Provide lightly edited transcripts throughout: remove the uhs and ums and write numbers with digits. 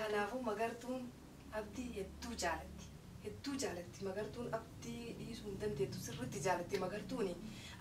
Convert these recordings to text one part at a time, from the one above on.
Kanaafuu Magartuun Abdii hedduu jaalatti. Hedduu jaalatti Magartuun Abdii dhiisuu hin dandeettu sirriitti jaalatti Magartuuni.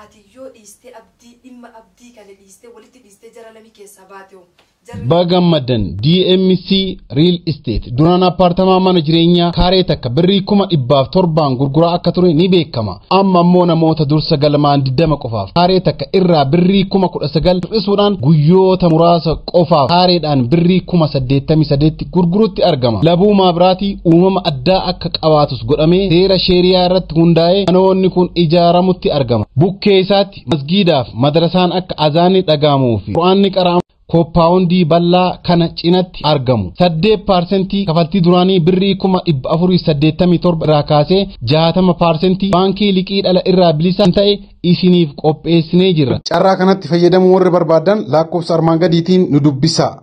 Ati yoo dhiistee Abdii dhimma Abdii kana dhiistee walitti dhiistee jara lamii keessaa baate hoo? Jarri Bagammadan DMC Real Estate duraan appaartamaa mana jireenyaa kaaree takka birrii 700,000 gurguraa akka ture ni beekama. Amma immoo namoota dursa galmaan 20 qofaaf kaaree takka irraa birrii 19,000 hir'isuudhaan guyyoota muraasa qofaaf kaareedhaan birrii 88,000 gurgurutti argama. Labuu maabiraatii uumama addaa akka qabaatus godhamee seera sheeriyaa irratti hundaa'ee manoonni kun ijaaramutti argama. Bukkee isaatti masgiidaaf madrasaan akka azaanni dhaga'amuu fi qur'aanni qara'amu kooppaawundii bal'aa kana cinatti argamu. 8% kafaltii duraanii birrii 487,000 irraa kaasee 60% baankii liqii dhala irraa bilisa ta'e isiniif qopheessinee jirra. Carraa kanatti fayyadamuu warri barbaadan lakkoofsa armaan gadiitiin nu dubbisaa.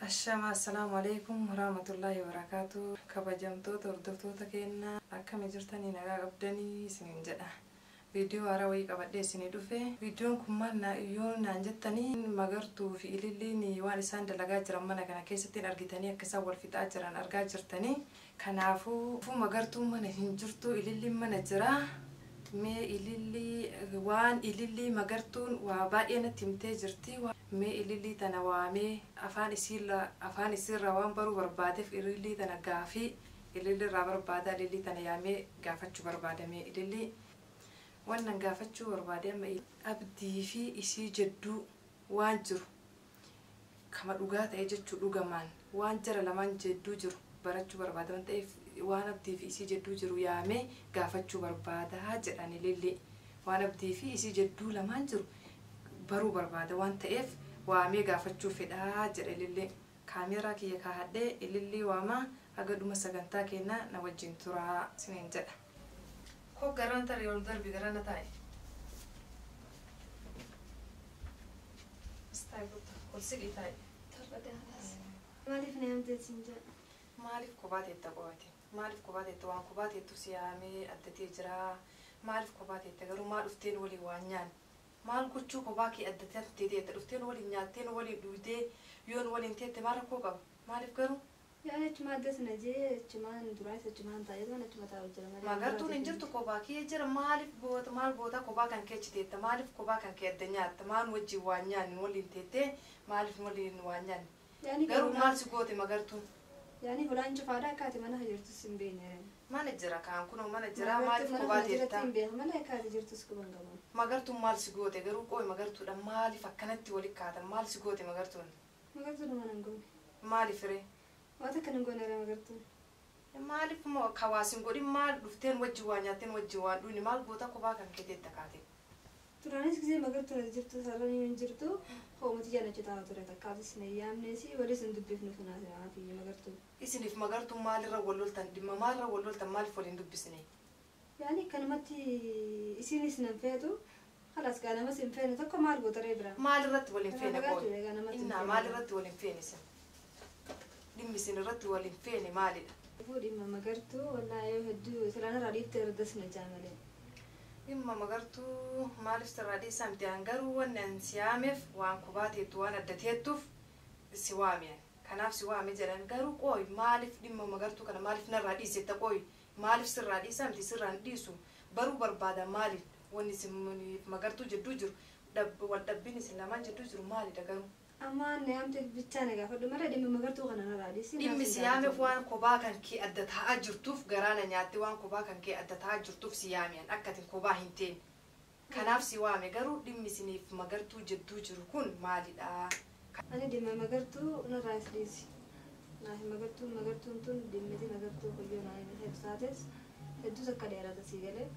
Ashama assalaamu alaikum warahmatullahi wabarakatuh. Kabajamtoota hordoftoota keenya akkami jirtanii nagaa qabdanii isiniin jedha. Viidiyoo haaraa wayii qabadhee isinii dhufe. Viidiyoon kun maal yoo naan jettanii Magartuu fi Ililliin waan isaan dalagaa jiran mana kana keessatti argitanii akka isaan wal fixaa jiran argaa jirtanii. Kanaafuu Magartuun mana hin jirtu, Ililliin mana jira. Mee Ilillii waan Ilillii Magartuun waa baay'ee natti himtee jirti. Mee Ilillii tana waamee afaan isiirraa waan baruu barbaadeef Ilillii tana gaafii Ililliirraa barbaada. Ilillii tana yaamee gaafachuu barbaadame. Ilillii wannan gaafachuu barbaade amma Abdii fi isii jidduu waan jiru kama dhugaa ta'e jechuu dhugamaan waan jara lamaan jidduu jiru barachuu barbaada waan ta'eef waan Abdii fi isii jidduu jiru yaamee gaafachuu barbaada jedhan Ilillii. Waan Abdii fi isii jidduu lamaan jiru baruu barbaada waan ta'eef waamee gaafachuu fedhaa jedha Ilillii. Kaameeraa kiyya kaahadhee Ilillii waamaa haga dhuma sagantaa keenyaa na wajjin turaa isiniin jedha. Koo garaan tarii ol darbi garana taa'e. Ol siqii taa'e. Maaliif na yaamtee siin jedha? Maaliif kophaa teetta qo'ate? Maaliif kophaa teetta? Waan kophaa teettu si yaamee addatee jira. Maaliif kophaa teetta? Garuu maal dhufteen waliin waan nyaanne? Maal gochuu kophaa kee addatee teetta? Dhufteen waliin nyaatteen waliin dhugdee yoon waliin teette maal rakkoo qaba? Maaliif garuu? Yaa achumaa addas na jee achumaan duraas achumaan taa'ee turan achuma taa'u jira malee. Magartuun hin jirtu kophaa kee jira. Maaliif goota maal goota kophaa kan kee achi teetta? Maaliif kophaa kan kee adda nyaatta? Maal wajjin waan nyaanne waliin teettee maaliif waliin waan nyaanne? Garuu maal si goote Magartuun? Yaani fulaan cufaadha akka ati mana jirtus hin beekne. Mana jira kaan kunoo mana jira maaliif kophaa teetta? Hin beeku mana akka ati jirtus quban qabu. Magartuun maal si goote garuu qooyi Magartuudha maaliif akkanatti walitti kaatan maal si goote Magartuun? Magartuun mana hin goone. Maaliif ree? Waan akka hin goone ree Magartuun. Maaliif moo kawaasin godhin maal dhufteen wajjin waa nyaateen wajjin waan dhuyne maal goota kophaa kan kee teetta kaate? Duraanis gisee Magartuun ati jirtu sararri hin jirtu hoomati jala citaa ture takkaatis na yaamneesi walis hin dubbifnu sunaas fi Magartuun. Isiniif Magartuun maalirra wal loltan dhimma maalirra wal loltan maaliif waliin dubbisne? Yaani kanumatti isinis nan feetu خلاص قال ما سين فين tokko maal goota ree bira? Maalirratti waliin feene qoon? Innaa maalirratti waliin feene isin? Dhimmi isin irratti waliin feene maalidha? Dhimma Magartuu wallaahi yoo hedduu silaan irraa dhiifte irras na jaamalee. Dhimma Magartuu maaliif sirraa dhiisaa miti an garuu wanni an si yaameef waan kophaa teettu waan adda teettuuf si waame. Kanaaf si waame jedhan garuu qooyi maaliif dhimma Magartuu kana maaliif narraa dhiisetta qooyi maaliif sirraa dhiisaa miti sirraan dhiisu baruu barbaada maaliif wanni isin Magartuu jidduu jiru wal dhabbiin isin lamaan jidduu jiru maalidha garuu? Amma na yaamteef bichaa na gaafadhu malee dhimma Magartuu kana narraa dhiisi. Dhimmi si yaameef waan kophaa kan kee adda taa'aa jirtuuf garaana nyaatte waan kophaa kan kee adda taa'aa jirtuuf si yaame akka atin kophaa hin teenne. Kanaaf si waame garuu dhimmi isiniif Magartuu jidduu jiru kun maalidha? Ani dhimma Magartuu narraa is dhiisi. Naaf Magartuun Magartuun tun dhimmiti Magartuu guyyoo naa hedduu taates hedduu takka dheerata sii galee.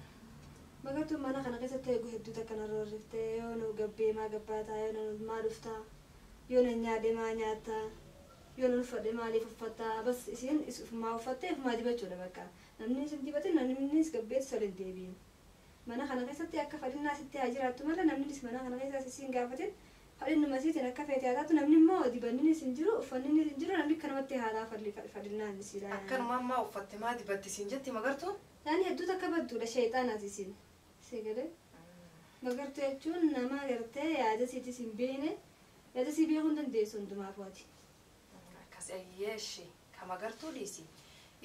Magartuun mana kana keessatti eeguu hedduu takka narra horriftee yoo nu gabbee maa gabbaataa yoo nu maa dhuftaa yoo na nyaadhe maa nyaattaa yoo na uffadhe maaliif uffattaa bas isiin maa uffattee maa dibachuudha bakka namni isin dibate namnis gabbeetu sol hin deebiin. Mana kana keessatti akka fadhinnaa sitti haa jiraattu malee namnis mana kana keessas isiin gaafatin fadhinnuma isiitiin akka feete haa taatu namni immoo dibanninis hin jiru uffanninis hin jiru namni kanumatti haaraa fadhinnaan isiidha. Akkanuma ammaa uffatte maa dibatte isiin jetti Magartuun? Yaani hedduu takka badduudha sheexaanaas isiin. Seegalee Magartuu jechuun nama gartee yaada isiitis hin beekne yaada isii beekuu hin dandeessu hundumaaf waati. Akkas Ayyeeshi ka magartuu dhiisi.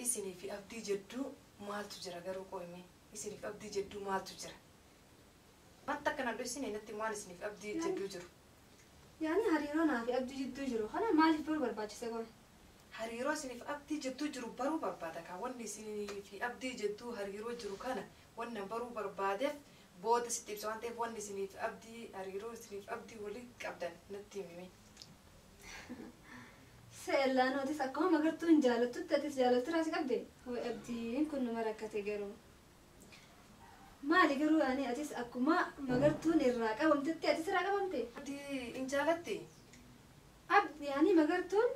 Isinii fi abdii jidduu maaltu jira garuu qoyme? Isiniif abdii jidduu maaltu jira? Wanta akkana dhoksine natti waan isiniif abdii jidduu jiru. Yaani hariiroo naa fi abdii jidduu jiru kana maaliif baruu barbaachise qoy? Hariiroo isiniif abdii jidduu jiru baruu barbaada kaa wanni isinii fi abdii jidduu hariiroo jiru kana wanna baruu barbaadeef booda sitti ibsa waan ta'eef wanni isiniif abdii hariiroo isiniif abdii walii qabdan natti himi. Seellaan atis akkuma magartuun jaalattutti atis jaalattu raasi qabde. Hoo abdiin kun numa rakkate garuu. Maali garuu yaani atis akkuma magartuun irraa qabamtetti atis irraa qabamte. Abdii hin jaalatti? Yaani magartuun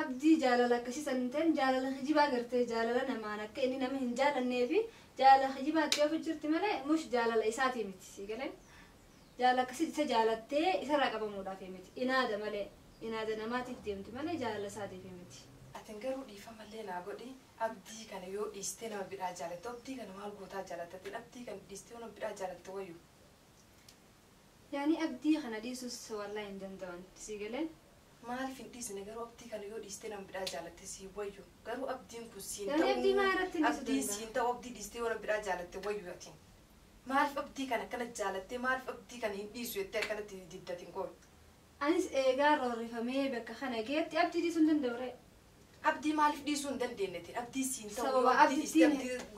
abdii jaalala akkasii san ta'in jaalala kijibaa gartee jaalala namaan akka inni nama hin jaalannee fi jaalala kijibaatti yoo jirti malee mush jaalala isaatii miti si galee. Jaalala akkasii isa jaalattee isarraa qabamuudhaaf miti inaada malee. Inaada namaatiif deemti malee jaalala isaatiif miti. Atin garuu dhiifamallee naa godhi abdii kana yoo dhiistee nama bidhaa jaalatte abdii kana maal gootaa jaalatte abdii kana dhiistee nama bidhaa jaalatte wayyu. Yaani abdii kana dhiisus wallaahi hin danda'an si galee. Maaliif hin dhiisne garuu abdii kana yoo dhiistee nama bidhaa jaalatte si wayyu garuu abdiin kun siin ta'u. Yaani abdii maa irratti hin dhiisu Abdiin siin ta'u abdii dhiistee nama bidhaa jaalatte wayyu atin. Maaliif abdii kana akkana jaalattee maaliif abdii kana hin dhiisu jettee akkanatti diddatin qoy. Anis eegaa roorrifamee bakka kana geetti abdii dhiisuu hin danda'u ree. Abdii maaliif dhiisuu hin dandeenye? Abdii siin ta'u. Sababa abdii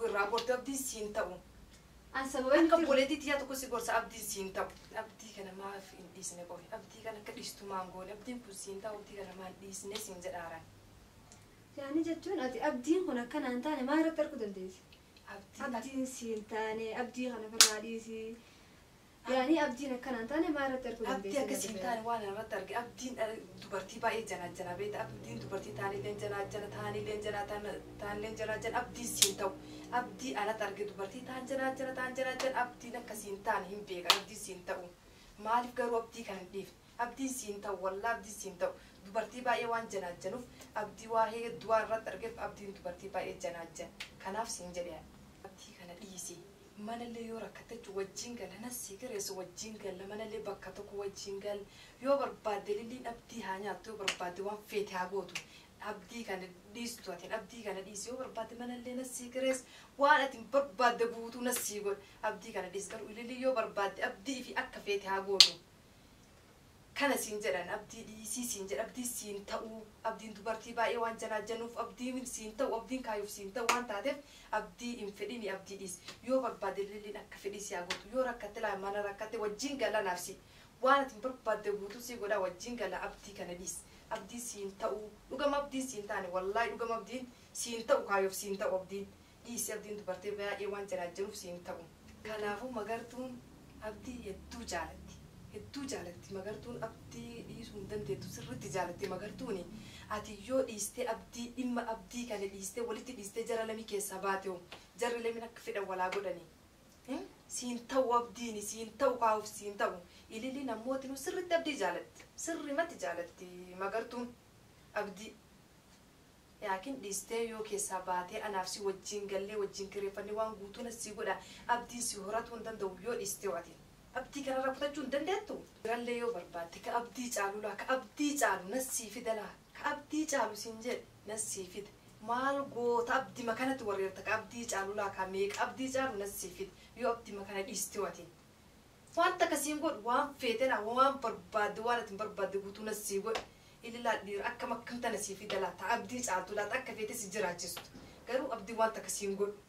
irraa gorte abdii siin ta'u. An sababa Akka obboleettii xiyyaa tokko si gorsa abdii siin ta'u. Abdii kana maaf hin dhiisne qofi? Abdii kana akka dhiistu maan goone? Abdiin kun siin ta'u abdii kana maal dhiisne siin jedhaaran. Yaani jechuun ati abdiin kun akkanaa hin taane maal irratti arguu dandeessi? Abdiin siin taane abdii kana ofirraa dhiisi. Yaani abdiin akkanaa hin taane maal irratti arguu dandeessi? Abdii akkasii hin taane waan irratti arge abdiin dubartii baay'ee janaa jana beekta abdiin dubartii taanillee janaa jana taanillee janaa taanillee janaa jana abdiin siin ta'u abdii anatti arge dubartii taan janaa jana taan janaa jana abdiin akkasii hin taane hin beekan abdiin siin ta'u maaliif garuu abdii kana hin dhiifne abdiin siin ta'u wallaa abdiin siin ta'u dubartii baay'ee waan janaa januuf abdii waa hedduu waan irratti argeef abdiin dubartii baay'ee janaa jana kanaaf siin jedhe abdii kana dhiisi. Manallee yoo rakkatte wajjin gala nasii kireessu wajjin gala manallee bakka tokko wajjin gala yoo barbaadde lilliin abdii haa nyaattu yoo barbaadde waan feete haa gootu abdii kana dhiistu atiin abdii kana dhiisi yoo barbaadde manallee nasii kireessu waan atiin barbaadde guutuu nasii godhu abdii kana dhiisi garuu lillii yoo barbaadde abdii fi akka feete haa gootu. Kana siin jedhan abdii dhiisii siin jedha abdii siin ta'uu abdiin dubartii baay'ee waan janaa januuf abdiin siin ta'u abdiin kaayuuf siin ta'u waan taateef abdii hin fedhini abdii dhiisi yoo barbaadde lilliin akka fedhii si haa gootu yoo rakkatte laa mana rakkatte wajjin gala naaf si waan ati barbaadde guutuu si godha wajjin gala abdii kana dhiisi abdii siin ta'uu dhugama abdii siin taane wallaahi dhugama abdiin siin ta'u kaayuuf siin ta'u abdiin dhiisi abdiin dubartii baay'ee waan janaa januuf siin ta'u. Kanaafuu magartuun abdii hedduu jaalatti. Hedduu jaalatti magartuun abdii dhiisuu hin dandeettu sirriitti jaalatti magartuuni ati yoo dhiistee abdii dhimma abdii kana dhiistee walitti dhiistee jara lamii keessaa baate hoo jarri lamiin akka fedhan walaa godhani siin ta'u abdiini siin ta'u kaa'uuf siin ta'u ililli namootni sirriitti abdii jaalatti sirrimatti jaalatti magartuun abdii yaakiin dhiistee yoo keessaa baatee anaaf si wajjin gallee wajjin kireeffannee waan guutuu si godha abdiin si horatuu hin danda'u yoo dhiistee waatiin. Abdii kanarraa kutachuu hin dandeettu. Birallee yoo barbaadde ka abdii caalu laa ka abdii caalu nassii fida laa ka abdii caalu siin jedhe nassii fida maal goota abdii makanatti warreerta ka abdii caalu laa ka meeqa abdii caalu nassii fida yoo abdii makana dhiiste waatiin. Wanta akkasiin godhu waan feete laa waan barbaadde waan ati hin barbaadde guutuu nassii godhu ililaa dhiira akkam akkamta nassii fida laa ta abdii caaltu laa akka feete si jiraachistu garuu abdii wanta akkasiin godhu.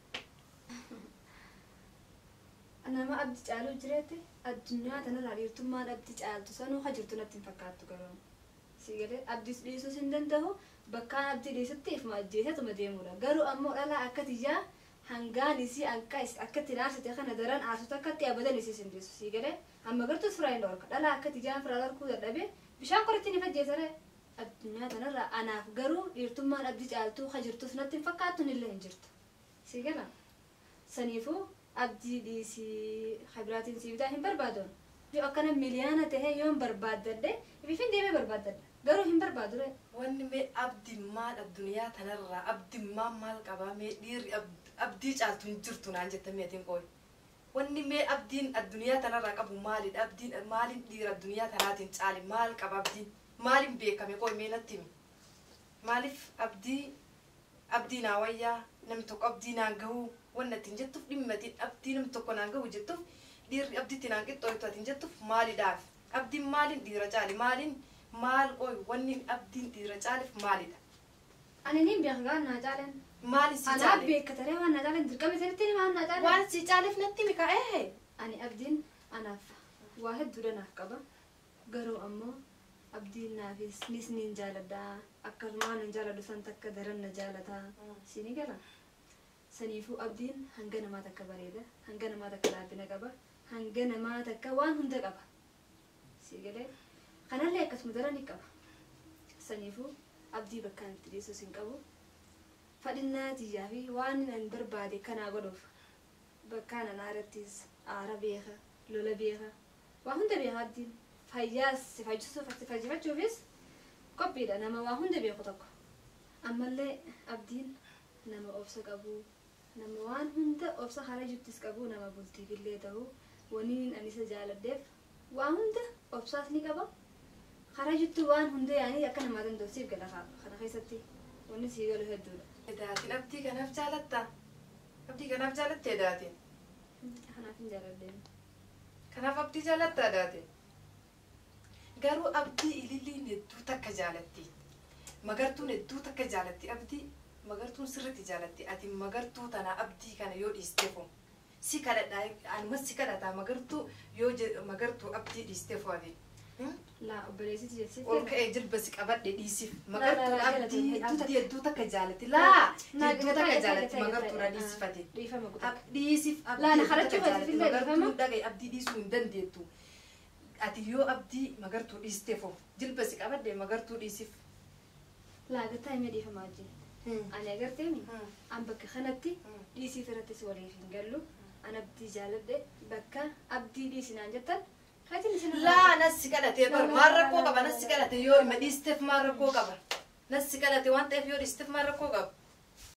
Nama abdii caaluu jireette addunyaa tanarraa dhiirtummaan abdii caaltu sanuu ha jirtu natti hin fakkaattu garuu. Si galee abdiis dhiisuus hin danda'u bakkaan abdii dhiisutti ifuma ajjeesetuma deemudha. Garuu ammoo dhalaa akka tiyyaa hangaan isii akka ittiin aarsite kana daran aarsutu akkatti abadan isiis hin dhiisu. Si galee amma gartuu firaa hin dhorka. Dhalaa akka tiyyaan firaa dhorkuu dadhabee bishaan qoritti ni fajjeesare. Addunyaa tanarraa anaaf garuu dhiirtummaan abdii caaltuu ha jirtus natti hin fakkaattu illee hin jirtu. Si gala saniifuu abdii dhiisii habiraatiin si bitaa hin barbaadoon yoo akkana miliyaana tahee yoon barbaaddadhe ifin deemee barbaaddadha garuu hin barbaadu ree. Wanni mee abdimmaan addunyaa tanarraa abdimmaan maal qabaa mee dhiirri abdii caaltu hin jirtu naan jette meetiin qooyi. Wanni mee abdiin addunyaa tanarraa qabu maalidha abdiin maaliin dhiira addunyaa tanaatiin caali maal qaba abdiin maaliin beekame qooyi mee natti himi Maaliif abdii naa wayyaa namni tokko abdii naan gahuu wanna ittiin jettuuf dhimma abdii namni tokko naan gahu jettuuf dhiirri abdiitti naan qixxooytu atiin jettuuf maalidhaaf? Abdiin maaliin dhiira caali? Maaliin maal qoy wanni abdiin dhiira caalif maalidha? Ani niin beeka waan naa caalan. Maali si Anaa caale? beeka taree waan naa caalan dirqama isinitti hima waan naa caalan. Waan si caaleef natti himi kaa ee? Ani abdiin anaaf waa hedduudha naaf qaba. Garuu ammoo abdiin naafis nis niin jaaladha. Akkasuma waan hin jaaladhu san takka daran na jaalata. Sini gala. Saniifuu abdiin hanga namaa takka bareeda. Hanga namaa takka dhaabbina qaba. Hanga namaa takka waan hunda qaba. Si galee. Kanallee akkasuma daran ni qaba. Saniifuu abdii bakkaan itti dhiisus hin qabu. Fadhinnaa tiyyaa fi waan ani barbaade kanaa godhuuf bakkaan anaa irrattis aara beeka, lola beeka, waa hunda beeka abdiin. Fayyaas si fayyisuuf si fayyifachuufis qophiidha nama waa hunda beeku tokko. Ammallee abdiin nama obsa qabu, nama waan hunda obsa hara jirtis qabu, nama bultiifillee ta'u, waniin ani isa jaaladheef waa hunda obsaas ni qaba. Karaa jirtu waan hunda yaanii akka namaa danda'u siif gala kana keessatti wanni sii galu hedduudha. Daatiin abdii kanaaf jaalatta? Abdii kanaaf jaalattee daatiin? Kanaaf hin jaaladheen. Kanaaf abdii jaalattaa daatiin? Garuu abdii ililliin hedduu takka jaalatti. Magartuun hedduu takka jaalatti abdii magartuun sirriitti jaalatti. Ati magartuu tana abdii kana yoo dhiiste foo si kadhadhaa anumas si kadhataa magartuu yoo magartuu abdii dhiiste foo ati. Laa obboleessitti jechuun. Ol ka'ee jilba si qabadhe dhiisif. Laa, Magartuun laa, abdii hedduu abdii hedduu takka jaalatti. Laa hedduu takka jaalatti magartuudha dhiisifate. Dhiifama guutuu. Dhiisif abdii Laa, na hedduu kadhachuu takka jaalatti. feetifillee Magartuu dhiifama. dhagaye abdii dhiisuu hin dandeettu. Ati yoo abdii magartuu dhiiste foo jilba si qabadhe magartuu dhiisif. Laa gattaa himee dhiifama wajjin. Ani agarteemi an bakka kanatti dhiisiif irrattis waliif hin gallu. An abdii jaaladhe bakka abdii dhiisinaan jettan katiin isin Laa nas si kadhatee bar maal rakkoo qaba nas si kadhate yoo ima dhiisteef maal rakkoo qaba nas si kadhate waan ta'eef yoo dhiisteef maal rakkoo qaba.